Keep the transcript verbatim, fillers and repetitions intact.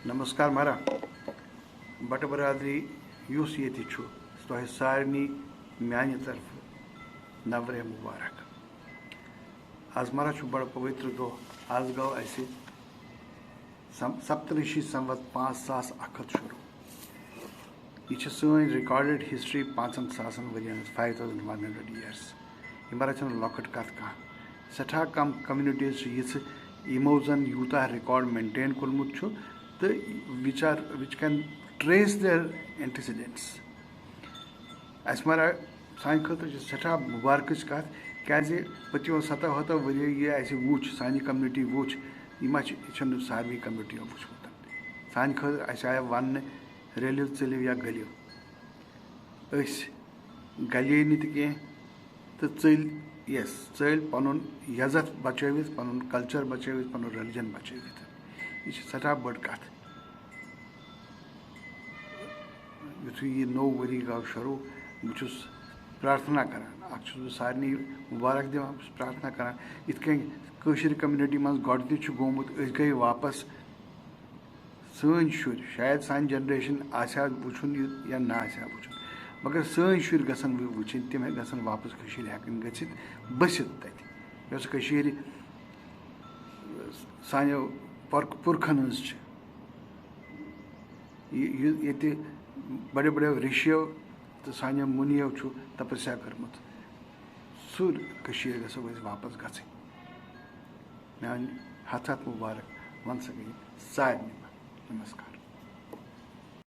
نمسکار مہرا، بٹہٕ برادری یُس ییٚتہِ چھُ، تۄہہِ سارنٕے میانہِ طرفہٕ نورے مبارک۔ از مہرا چھُ بڑٕ پویتر دۄہ۔ از گوٚو اسہِ سم-، سپترشی سموت پانٛژھ ساس اکھ ہتھ شروع۔ یہِ چھِ سٲنۍ recorded history پانٛژن ساسن ؤرین ہٕنٛز، five thousand one hundred years۔ یہِ مہرا چھَنہٕ لۄکٕٹ کتھ کانٛہہ۔ سٮ۪ٹھاہ کم communities چھِ یِژھٕ یِمو زن یوٗتاہ record maintain کوٚرمُت چھُ تہٕ which are, which can trace their antecedents۔ اسہِ مہرا، سانہِ خٲطرٕ چھِ سٮ۪ٹھاہ مُبارکٕچ کتھ، کیازِ پٔتمیو ستو ہتو ؤرۍ یہِ اسہِ وُچھ، سانہِ community وُچھ، یہِ ما چھِ، یہِ چھَنہٕ سارنٕے community یو وُچھمُت۔ سانہِ خٲطرٕ اسہِ آیہِ وننہٕ، رٔلِو، ژٔلِو یا گٔلِو۔ أسۍ گلے نہٕ تہِ کینٛہہ تہٕ ژٔلۍ یس، ژٔلۍ پنُن عزت بچٲوِتھ، پنُن culture بچٲوِتھ، پنُن religion بچٲوِتھ۔ یہِ چھِ سٮ۪ٹھاہ بٔڑ کتھ۔ یُتھُے یہِ نوٚو ؤری گوٚو شروع، بہٕ چھُس پرٛارتھنا کران، اکھ چھُس بہٕ سارنٕے مُبارک دِوان، بہٕ چھُس پرٛارتھنا کران، یِتھ کٔنۍ کٲشِر community منٛز گۄڈٕنِچ چھُ گوٚمُت، أسۍ گٔے واپس۔ سٲنۍ شُرۍ، شاید سانہِ generation آسہِ ہا وٕچھُن یہِ یا نہ آسہِ ہا وٕچھُن، مگر سٲنۍ شُرۍ گژھن وۄنۍ وٕچھِنۍ، تِم گژھن واپس کٔشیٖرِ ہٮ۪کٕنۍ گٔژھِتھ، بٔسِتھ تَتہِ، یۄس کٔشیٖرِ سانیو پُر-، پُرکھن ہٕنٛز چھِ۔ یہِ، یہِ، ییٚتہِ بڑیو بڑیو رِشیو تہٕ سانیو مُنیو چھُ تپسیا کٔرمٕژ، سُہ کٔشیٖر گژھو أسۍ واپس گژھٕنۍ۔ میانہِ ہتھ ہتھ مُبارک once again سارنٕے۔ نمسکار۔